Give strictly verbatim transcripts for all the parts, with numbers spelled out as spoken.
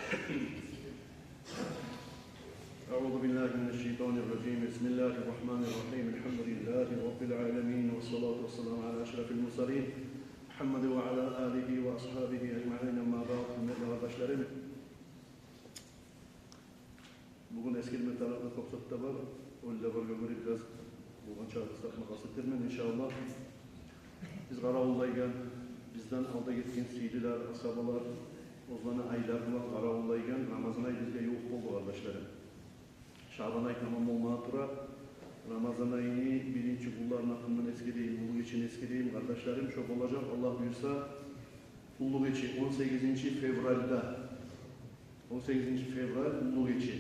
أعوذ بالله من الشيطان الرجيم. بسم الله الرحمن الرحيم. الحمد لله رب العالمين، والصلاة والسلام على أشرف المرسلين محمد وعلى آله وأصحابه أجمعين. أما بعد. Гьюрметли къардашларым, бугюн эсгерме тарыкълы кёп зат да бар. Оьлюлер баргъа гёре бираз болгъанча къысгъартма къаст этермен, иншааллагь. Биз къаравуллайгъан, бизден алда гетген сыйлылар, асгьабалар, оьзлени айлар булан къаравуллайгъан Рамазан ай бизге ювукъ болду, къардашларым. Шабан ай тамам болма тура, Рамазан айны биринчи гюнлерин гьакъындан эсгерейим, уллу гечени эсгерейим, къардашларым. Шо болажакъ, Аллагь буюрса, уллу гече он сегизинчи февральда. Он сегизинчи февраль, уллу гече.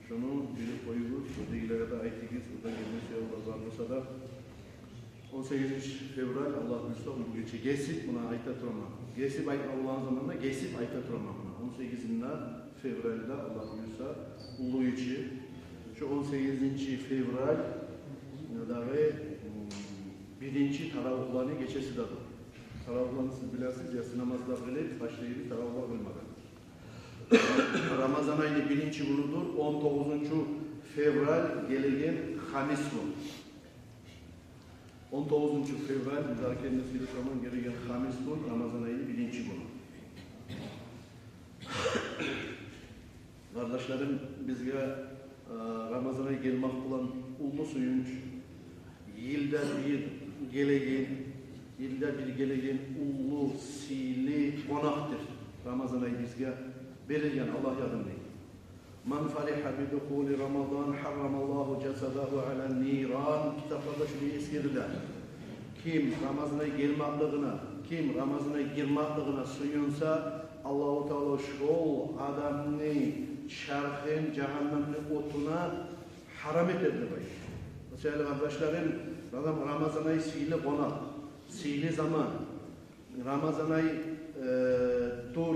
Шону билип къоюгъуз, оьзгелеге де айтыгъыз, оьзге гелмесе, олар бар болса да. Он сегизинчи февраль, Аллагь буюрса, уллу гече. Гесип, муна айта тураман. Гесип айтма болагъан заманда гесип айта тураман. Муна он сегизинчи февральда, Аллагь буюрса, уллу гече. Шо он сегизинчи февраль, дагъы, м, биринчи таравигьланы гечеси де дюр. Таравигьланы сиз билесиз, яссы намазлар къылып башлайбыз таравигьлар къылмагъа. Рамазан айны биринчи гюнюдюр, он тогъузунчу февраль гелеген хамис гюн. Он тогъузунчу февраль, бизге гелмеге сыйлы заман, гелеген хамис гюн, Рамазан айны биринчи гюню. Къардашларым, бизге, э, Рамазан ай гелмек булан уллу сююнч. Йылда бир гелеген, йылда бир гелеген уллу, сыйлы къонакъдыр Рамазан ай бизге берилген Аллагь ягъындан. «Ман фаригьа би духули Рамадан, гьаррамаллагьу жасадагьу ала ниран». Китапларда шулай эсгериле. Ким Рамазан ай гелмеклигине, ким Рамазан ай гирмеклигине сююнсе, Аллагьу Таала шол адамны чархын жагьаннемни отуна гьарам этер деп айта. О саялы, къардашларым, Рамазан ай сыйлы къонакъ, сыйлы заман. Рамазан ай, э, дюр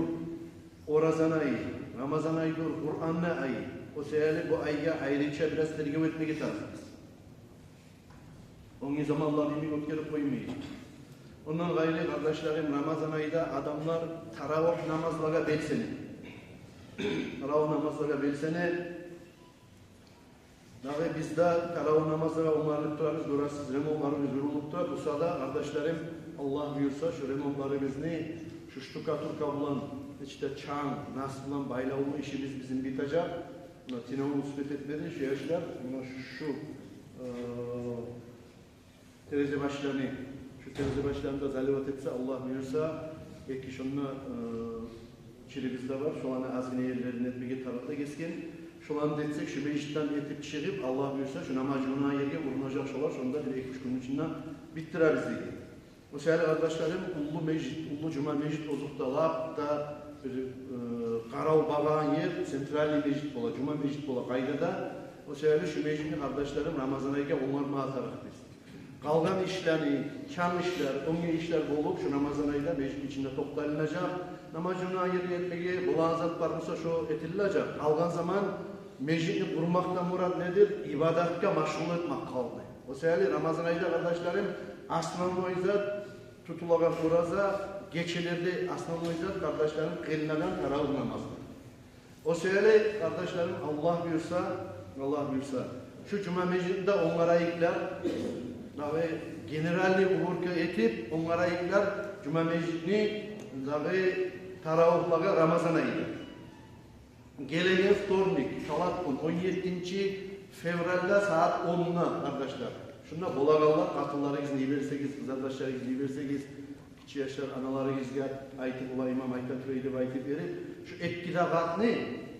оразаны айы, Рамазан ай дюр Къуранны айы. О саялы бу айгъа айрыча бираз тергев этмеге тарыкъбыз. Оьзге заманлар йимик оьтгерип къоймайыкъ. Ондан къайры, къардашларым, Рамазан айда адамлар таравигь намазлагъа белсене. Таравигь намазлагъа белсене. Дагъы биз де таравигь намазлагъа онгарылып турабыз, гёресиз, ремонтларыбыз юрюлюп тура. Буса да, къардашларым, Аллагь буюрса, шу ремонтларыбызны, шу штукатурка булан, ичде чанг, нас булан байлавлу ишибиз бизин битежек. Муна тюнегюн успеть этмеди шу яшлар, муна шу, э, терезе башланы, шу терезе башланы да заливать этсе, Аллагь буюрса, эки шонда, э, чирибиз де бар, шоланы азгъына ерлерин этмеге тарыкъ да гесген. Шоланы да этсек, шу межитден этип чыгъып, Аллагь буюрса, шу намаз жувунагъан ерге урунажакъ шолар, шону да бир эки-уьч гюнню ичинде битдирербиз деген. О саялы, къардашларым, уллу межит, уллу жума межит озокъда, лап да бир, э, къаравул багъагъан ер центральный межит бола, жума межит бола къайда да. О саялы шу межитни, къардашларым, Рамазан айгъа онгарма тарыкъбыз. Къалгъан ишлени, чанг ишлер, оьзге ишлер болуп, шу Рамазан айда межитни ичинде токъталынажакъ. Намаз жувунагъан ерни этмеге болагъан зат бар буса, шо этилинежек. Къалгъан заман межитни къурмакъдан мурат недир? Ибадатгъа машгъул этмек халкъны. О саялы Рамазан айда, къардашларым, основной зат тутулагъан ораза, гечелерде основной зат, къардашларым, къылынагъан таравигь намазы. О саялы, къардашларым, Аллагь буюрса, Аллагь буюрса, шу жума межитни де онгарайыкълар, дагъы генеральный уборка этип онгарайыкълар жума межитни, дагъы таравигьлагъа Рамазан айда. Гелеген вторник, талат гюн, он еттинчи февральда сагьат онда, къардашлар. Шунда болагъанлар, къатынларыгъызны йиберсегиз, къызардашларыгъызны йиберсегиз, гиччи яшлар аналарыгъызгъа айтып, олай имам айта турай деп айтып берип, шу эки де къатны,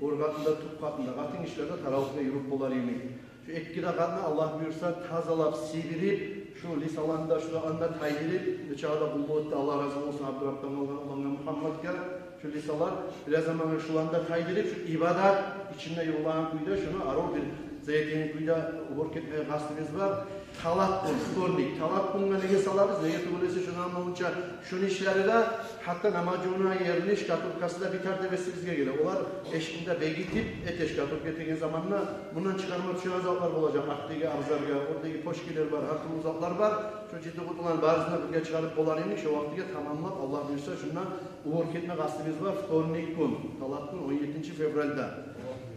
оьр къатында, тюп къатында, къатын гишилер де таравигьге юрюп болар йимик. Шу эки де къатны, Аллагь буюрса, тазалап, сибирип, шу лисаланы да, шу анда тайдырып, нечакъы да къуллукъ этди, Аллагь рази болсун Абдурахмангъа, Мухаммадгъа, шу лисалар, бираз замангъа шуланы да тайдырып, шу ибадат ичинде юрюлеген кюйде, шуну арив бир зат этеген кюйде уборка этмеге къастыбыз бар. Талат гюн, вторник. Талат гюнге неге салабыз? Неге тюгюл эсе, шондан болгъунча шону ишлери де, гьатта намаз жувунагъан ерни шкатулкасы да битер деп эсибизге геле. Олар эшикни де бегитип эте, шкатулка этеген заманда мундан чыгъарма тюшеген затлар болажакъ. Артдагъы абзаргъа, орадагъы пошкилер бар, гьар тюрлю затлар бар. Шо жити къутуланы барысын да бирге чыгъарып болар йимик, шо вакътиге тамамлап, Аллагь буюрса, шунда убуруп гетме къастыбыз бар. Вторник гюн, талат гюн, он еттинчи февральда.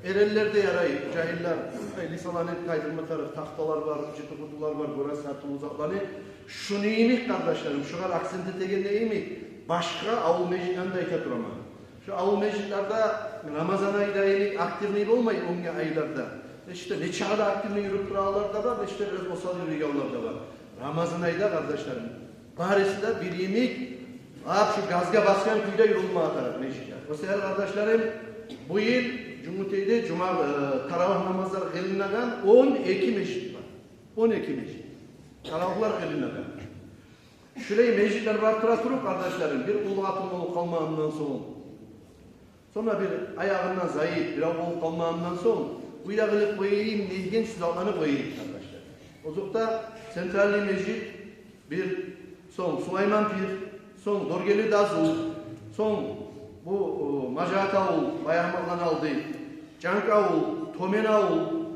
Эренлер де ярай, жагьиллер, ай, лисаланы тайдырма тарыкъ, тахталар бар, жити къутулар бар, гёресиз, гьар тюрлю затланы. Шуну йимик, къардашларым, шугъар акцент этеген де йимик, башгъа авул межитлерин де айта тураман. Шо авул межитлерде Рамазан айда йимик активный болмай, оьнге айларда. Нечик де, нечакъы да активный юрюп турагъанлар да бар, нечик де бираз осал юрюйгенлер де бар. Рамазан айда, къардашларым, барысы да бир йимик, лап шу газгъа басгъан кюйде юрюлме тарыкъ межитлер. О себепли, къардашларым, бу йыл Жюнгютейде жума, э, таравигь намазлар къылынагъан он эки межит бар. Он эки межит. Таравигьлер къылынагъан. Шулай межитлер бар тура туруп, къардашларым, бир уллу къатын болуп къалмагъандан сонг, сонг да бир аягъындан зайып, бирев болуп къалмагъандан сонг, уьйде къылып къояйым деген сюжетлени къояйыкъ, къардашлар. Озокъда, центральный межит бир, сонг Сулайман пир, сонг Доргели Дазу, сонг бу, о, Мажат авул, Баягъы Магьланы алды, Жанк авул, Томен авул,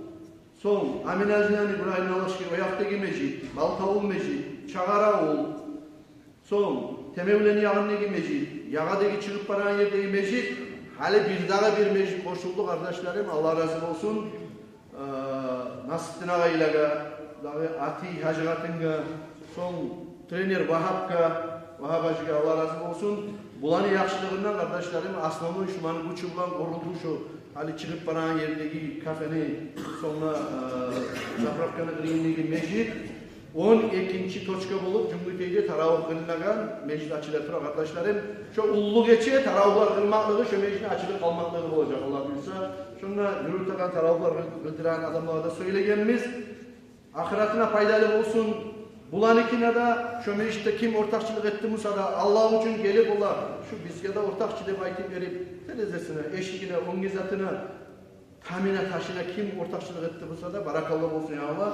сонг Аминазинаны Ибрагьим Налашки, о якъдагъы межит, Балта авул межит, Чагъар авул, сонг Темевлени ягъындагъы межит, Ягъадагъы чыгъып барагъан ердеги межит, гьали бирдагъы бир межит къошулду, къардашларым, Аллагь рази болсун. Э, Насрутдин агъайлагъа, дагъы Ати гьажи къатынгъа, сонг тренер Вагьапгъа, Вагьап гьажиге Аллагь рази болсун. Буланы яхшылыгъындан, къардашларым, основной шуланы гючю булан къурулду шу гьали чыгъып барагъан ердеги кафени, сонг да, э, заправканы къырыйындагъы межит. Он экинчи точка болуп Жюнгютейде таравигь къылынагъан межит ачыла тура, къардашларым. Шо уллу гече таравигьлер къылмакълыгъы, шо межитни ачылып къалмакълыгъы болажакъ, Аллагь буюрса. Шонда юрютеген, таравигьлер къыл-, къылдырагъан адамлагъа да сёйлегенбиз. Ахыратына пайдалы болсун. Буланыкине де, шо межитде ким ортакъчылыкъ этди буса да, Аллагь учун гелип олар, шу бизге де ортакъчы деп айтып берип, терезесине, эшигине, оьнге затына, тамына, ташына ким ортакъчылыкъ этди буса да, баракалла болсун, я Аллагь.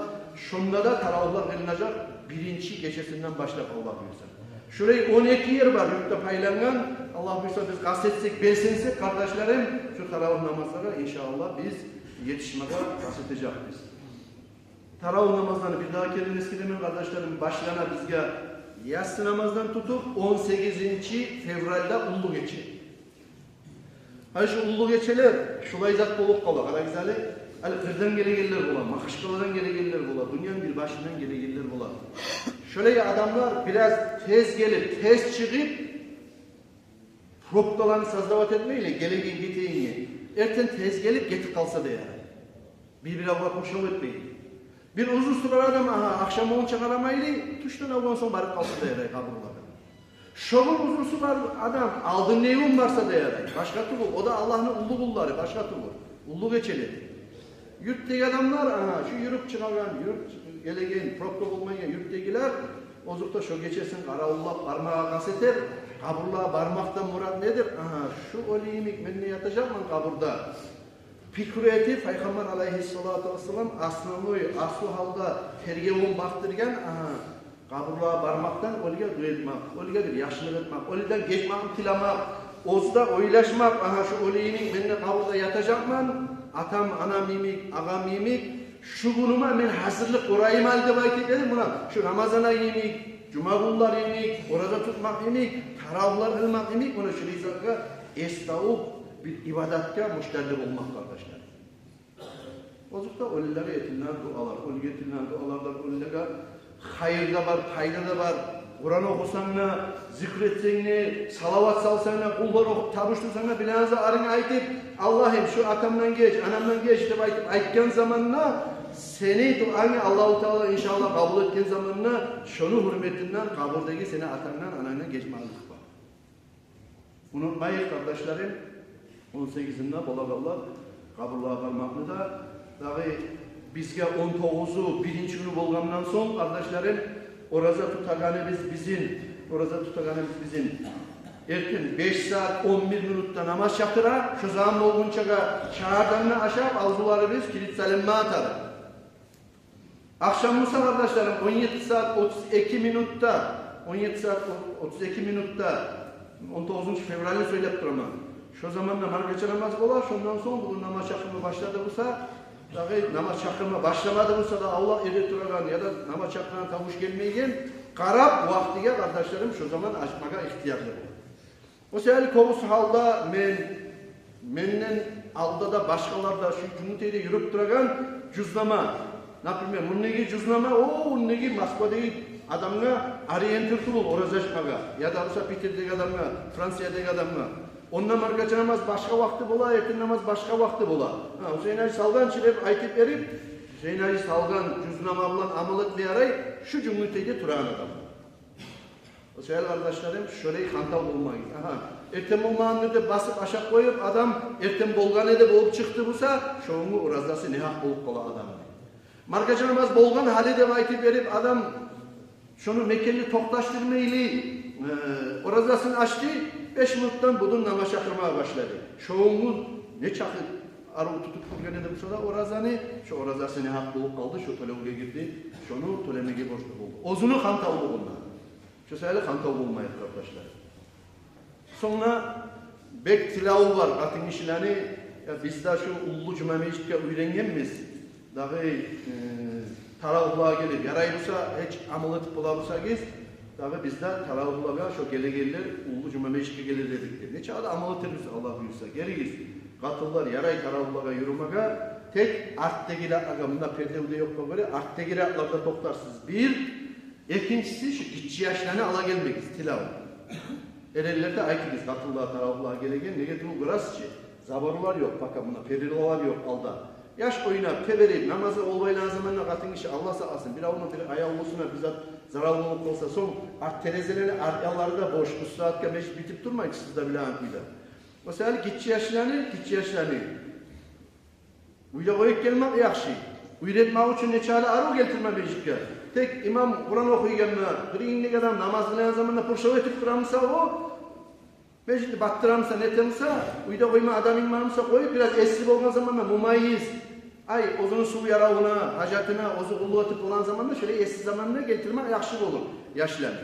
Шонда да таравигьлер къылынажакъ биринчи гечесинден башлап, Аллагь буюрса. Шулай он эки ер бар юртда пайлангъан. Аллагь буюрса, биз къаст этсек, белсенсек, къардашларым, шу таравигь намазлагъа, иншааллагь, биз етишмеге къаст этежекбиз. Таравигь намазланы бирдагъы керен эсгеремен, къардашларым, башлана бизге яссы намаздан тутуп он сегизинчи февральда уллу гече. Гьали шу уллу гечелер шулай зат болуп къала. Къарагъыз гьали, гьали къырдан гелегенлер бола, Магьачкъаладан гелегенлер бола, дюньяны бир башындан гелегенлер бола. Шолай адамлар бираз тез гелип, тез чыгъып, пробкаланы создавать этмейли, гелеген-гетегенге. Эртен тез гелип, гетип къалса да ярай. Бир-биревге къуршав этмейли. Бир узрусу бар адам, агьа, ахшам болгъунча къарамайлы, тюшден авгъан сонг барып къалса да ярай къабурлагъа. Шогъар узрусу бар адам алдын не гюн барса да ярай. Башгъа тюгюл, о да Аллагьны уллу къуллары, башгъа тюгюл. Уллу гечелер. Юртдагъы адамлар, агьа, шу юрюп чыгъагъан, юрюп гелеген, пробка болмайгъан юртдагъылар, озокъда, шо гечесин къаравуллап бармагъа къаст этер. Къабурлагъа бармакъдан мурат недир? Агьа, шу оьлю йимик мен де ятажакъман къабурда. Пикру этип, Пайхаммар алайгьиссалату вассалам основной, аслу гьалда тергевюн бакъдыргъан, агьа, къабурлагъа бармакъдан оьлюге дуа этмек, оьлюге бир яхшылыкъ этмек, оьлюден гечмекни тилемек, оьзю де ойлашмакъ, агьа, шу оьлю йимик мен де къабурда ятажакъман, атам, анам йимик, агъам йимик, шу гюнюме мен гьазирлик къурайым гьали деп айтып берип, муна шу Рамазан ай йимик, жума гюнлер йимик, ораза тутмакъ йимик, таравигьлер къылмакъ йимик, муна шу ризакъгъа эс тавуп, бир ибадатгъа муштарлы болмакъ, къардашлар. Озокъда, оьлюлеге этилинеген дуалар, оьлюге этилинеген дуалардан оьлюлеге хайыр да бар, пайда да бар. Къуран охусанг да, зикр этсенг де, салават салсанг да, къулгьу охуп, табуш тутсанг да, билеген затларынгны айтып, Аллагьым, шу атамдан геч, анамдан геч деп айтып, айтгъан заманда сени дуангны Аллагьу Таала, иншааллагь, къабул этген заманда, шону гьюрметинден къабурдагъы сени атангдан, анангдан гечмеклик бар. Унутмайыкъ, къардашларым, он сегизинде болагъанлар къабурлагъа бармакъны да. Дагъы бизге он тогъузу биринчи гюню болгъандан сонг, къардашларым, ораза тутагъаныбыз бизин, ораза тутагъаныбыз бизин. Эртен беш сагьат он бир минутда намаз чакъыра, шо заман болгъунчагъа шагьардан да ашап, авзуларыбыз кирит салынма тарыкъ. Ахшам буса, къардашларым, он етти сагьат отуз эки минутда, он етти сагьат отуз эки минутда, он тогъузунчу февральны сёйлеп тураман. Шо заманда маркача намаз бола, шондан сонг бугюн намаз чакъырма башлады буса, дагъы намаз чакъырма башламады буса да, авлакъ ерде турагъан яда намаз чакъырагъан тавуш гелмейген, къарап вакътиге, къардашларым, шо заман ачмагъа ихтиярлы бола. О саялы кёбюсю гьалда мен, менден алда да, башгъалар да шу Жюнгютейде юрюп турагъан жюзнама, например, мундагъы жюзнама, о, мундагъы Москвадагъы адамгъа ориентир тюгюл ораза ачмагъа, яда буса Питердеги адамгъа, Франциядагъы адамгъа. Онда маркача намаз башгъа вакъти бола, эртен намаз башгъа вакъти бола. Гьа, Гьусейн-гьажи салгъан чы деп айтып берип, Гьусейн-гьажи салгъан жюзнама булан амал этме ярай шу Жюнгютейде турагъан адам. О саялы, къардашларым, шолай хантав болмагъыз. Агьа, эртен болмагъандыр деп басып ашап къоюп, адам эртен болгъан эди болуп чыкъды буса, шону оразасы негьакъ болуп къала адамны. Маркача намаз болгъан гьали деп айтып берип, адам шону мекенли токъташдырмайлы, э, оразасын ачды, беш минутдан будун намаз чакъырмагъа башлады. Шону нечакъы арив тутуп тургъан эди буса да оразаны, шо оразасы негьакъ болуп къалды, шо тёлевге гирди, шону тёлемеге борчлу болду. Оьзюню хантавлугъундан. Шо саялы хантав болмайыкъ, къардашлар. Сонг да бек тилаву бар къатынгишилени, я, биз де шу Уллу Жума межитге уьйренгенбиз. Дагъы, э, таравигьлагъа гелип, ярай буса, гьеч амал этип бола бусагъыз, дагъы биз де таравигьлагъа шо гелегенлер Уллу Жума межитге гелер эдик деп. Нечакъы да амал этербиз, Аллагь буюрса. Гелигиз, къатынлар, ярай таравигьлагъа юрюмеге, тек артдагъы рядлагъа, мунда перде де ёкъ болгъа гёре, артдагъы рядларда токътарсыз. Бир, экинчиси, шу гиччи яшланы ала гелмегиз, тилав. Эренлер де айтыгъыз, къатынлагъа таравигьлагъа гелеген, неге тюгюл, гёресиз чи, заборлар ёкъ, пока мунда перилалар ёкъ алда. Яш ойнап, теберип, намазгъа къол байлагъан заманда къатынгиши, Аллагь сакъласын, биревню бир аявлусуна бир зат зарал болуп къалса, сонг арт терезелени арт янлары да бош, бу сагьатгъа межит битип турмай чы, сиз де билеген кюйде. О саялы гиччи яшланы, гиччи яшланы уьйде къоюп гелмек яхшы. Уьйретмек учун нечакъы да арив гелтирме межитге. Тек имам Къуран охуйгъанда, бир йимик адам намаз къылагъан заманда пуршав этип тура буса, о межитни батдыра буса, нете буса, уьйде къойма, адам инмей буса къоюп, бираз эсси болгъан заманда мумайиз, ай, оьзюню сув яравуна, гьажатына, оьзю къуллукъ этип болгъан заманда, шолай эсси заманда гелтирмек яхшы болур яшланы.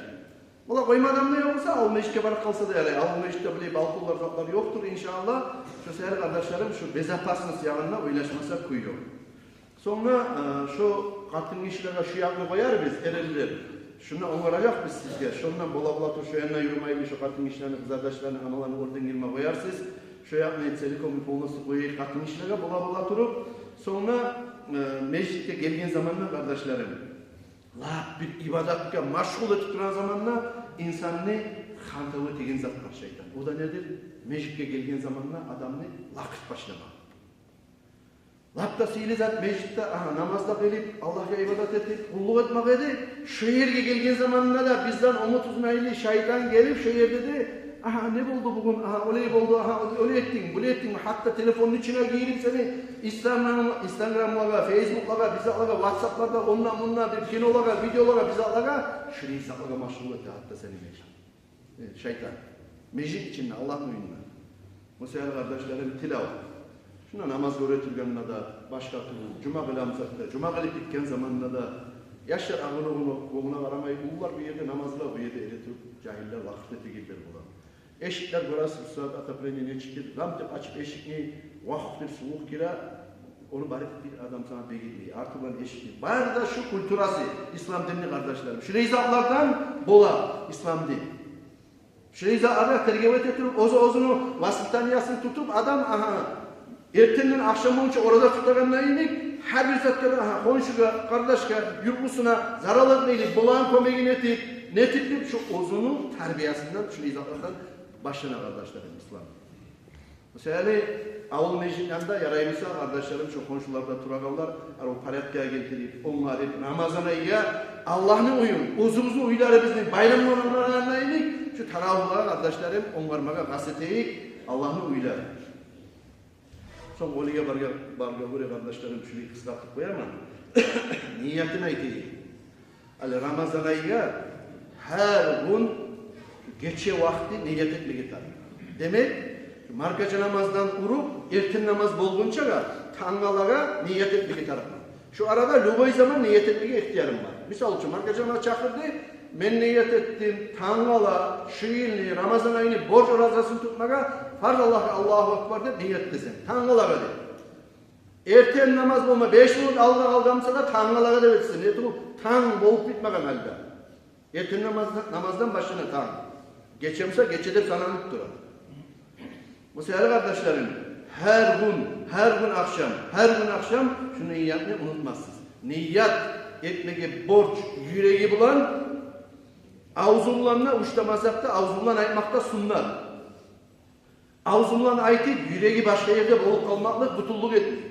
Олай къойма адам да ёкъ буса, авул межитге барып къалса да ярай. Авул межитде булай балконлар, затлар ёкъдур, иншааллагь. Шо саялы, къардашларым, шу безопасность ягъында ойлашмасакъ кюй ёкъ. Сонг да, э, шо къатынгишилеге шу якъны къоярбыз, эренлер. Шуну онгаражакъбыз сизге. Шондан бола-бола туруп, шо янына юрюмейли, шо къатынгишилени, къызардашланы, аналаны оьрден гирме къоярсыз. Шо якъны целиком и полностью къояйыкъ къатынгишилеге бола-бола туруп. Сонг да, э, межитге гелген заманда, къардашларым, лап бир ибадатгъа машгъул этип турагъан заманда инсанны хантав этеген зат бар, шайтан. О да недир? Межитге гелген заманда адамны лакъырт башлама. Лап да сыйлы зат межитде, агьа, намаз да къылып, Аллагьгъа ибадат этип, къуллукъ этмек эди. Шо ерге гелген заманда да бизден умут уьзмейли шайтан гелип, шо ерде де, агьа, не болду бугюн? Агьа, олай болду, агьа, олай этдинг, булай этдинг. Гьатта телефонну ичине гирип, сени Instagram, Instagram-лагъа, Facebook-лагъа, бир затлагъа, WhatsApp-ларда, онда-мунда, бир кинолагъа, видеолагъа, бир затлагъа, шулай затлагъа машгъул эте гьатта сени межит. Э, шайтан. Межит ичинде, Аллагьны уьюнде. О саялы, къардашларым, тилав. Шунда намаз гёре тургъанда да, башгъа тюгюл, жума къыламсакъ да, жума къылып битген заманда да, яшлар агъуна-агъуна, огъуна къарамай, уллулар бу ерде намаз къыла, бу ерде эретуруп, жагьиллер, лакъырт этегенлер бола. Эшиклер, гёресиз, бу сагьат отопление нечикдир, ламп деп ачып эшикни, вагь, бир сувукъ гире, ону барып бир адам сагъа бегитмей, арты булан эшикни. Бары да шу культурасы ислам динни, къардашларым. Шулай затлардан бола ислам дин. Шулай затлагъа тергев эте туруп, оьзю-оьзюню воспитаниясын тутуп, адам, агьа, эртенден ахшам болгъунча ораза тутагъанда йимик, гьар бир затгъа да, агьа, хоншугъа, къардашгъа, юртлусуна зарал этмейли, болагъан кёмегин этип, нетип деп, шу оьзюню тарбиясындан, шулай затлардан башлана, къардашларым, ислам. О саялы авул межит янында ярай буса, къардашларым, шу хоншуларда турагъанлар, арив порядкагъа гелтирип, онгарып, Рамазан айгъа Аллагьны уьюн, оьзюбюзню уьйлерибизни байрамландырагъанда йимик, шу таравигьлагъа, къардашларым, онгармагъа къаст этейик Аллагьны уьйлерин. Сонг оьлюге баргъа, баргъа гёре, къардашларым, шуну къысгъартып къояман. Ниятын айтайыкъ. Гьали Рамазан айгъа гьар гюн гече вакъти ният этмеге тарыкъ. Демек, маркача намаздан уруп, эртен намаз болгъунчагъа, тангалагъа ният этмеге тарыкъ. Шу арада любой заман ният этмеге ихтиярынг бар. Мисал учун, маркачагъына чакъырды, мен ният этдим тангала шу йылны Рамазан айны борч оразасын тутмагъа, фарз Аллагьгъа, Аллагьу акбар деп ният этесен. Тангалагъа деп. Эртен намаз болма беш минут алда къалгъан буса да, тангалагъа деп этесен. Не тюгюл, танг болуп битмеген гьалда. Эртен намаздан, намаздан башлана танг. Гече буса, гече деп саналып тура. Буса, гьали, къардашларым, гьар гюн, гьар гюн ахшам, гьар гюн ахшам шуну ниятны унутмассыз. Ният этмеге борч юреги булан, авзу булан да, уьч де мазгьапда авзу булан айтмакъ да суннат. Авзу булан айтып, юреги башгъа ерде болуп къалмакълыкъ бютюнлюк этмей.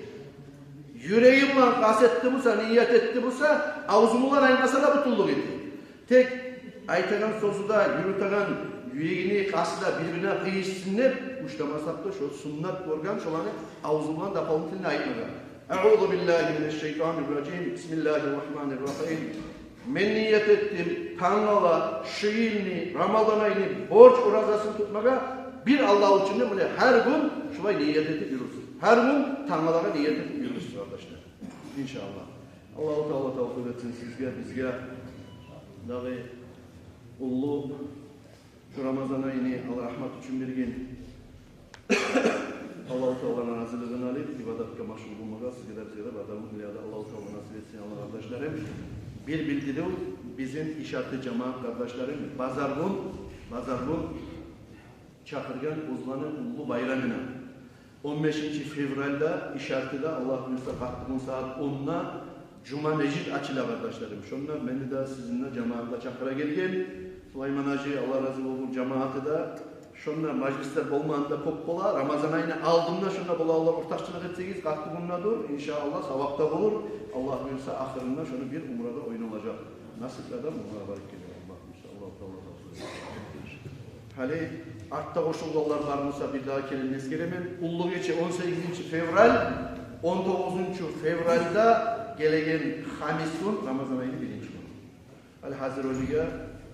Юреги булан къаст этди буса, ният этди буса, авзу булан айтмаса да бютюнлюк этмей. Тек айтагъан сёзю де, юрютеген юрегини къасты да бир-бирине къыйышсын деп, уьч де мазгьапда шо суннат гёрген шоланы авзу булан дополнительно айтмагъа. أعوذ بالله من الشيطان الرجيم. بسم الله الرحمن الرحيم. Мен ният этдим тангала шу йылны Рамазан айны борч оразасын тутмагъа бир Аллагь учун деп, муна гьар гюн шулай ният этип юрюрсюз. Гьар гюн тангалагъа ният этип юрюрсюз, къардашлар. Иншааллагь. Аллагьу Таала тавфикъ этсин сизге, бизге. Дагъы уллу шу Рамазан айны ал рагьмат учун берген Аллагьу Тааланы разилигин алып, ибадатгъа машгъул болмагъа сизге де, бизге де бардырмын дилеймен. Аллагьу Таала насип этсин, Аллагь, къардашларым. Бир билдирив: бизин Ишарты жамаат, къардашларым, базар гюн, базар гюн чакъыргъан оьзлени уллу байрамына. Он бешинчи февральда Ишартыда, Аллагь буюрса, къаттыгюн сагьат онда жума межит ачыла, къардашларым. Шонда мени де, сизин де жамаатны чакъыра гелген Сулайман гьажи, Аллагь рази болгъур, жамааты да. Шонда мажлислер болмагъанда кёп бола. Рамазан айны алдында шонда бола, олар ортакъчылыкъ этсегиз, къаттыгюн де дюр, иншааллагь, савап да болур. Аллагь буюрса, ахырында шону бир умра да ойналажакъ. Насиплю адам умрагъа барып гелер, Аллагь буюрса. Аллагьу Таала разы болсун. Гьали артда къошулгъанлар бар буса, бирдагъы керен эсгеремен. Уллу гече, он сегизинчи февраль, он тогъузунчу февральда гелеген хамис гюн, Рамазан айны биринчи гюню. Гьали гьазир оьлюге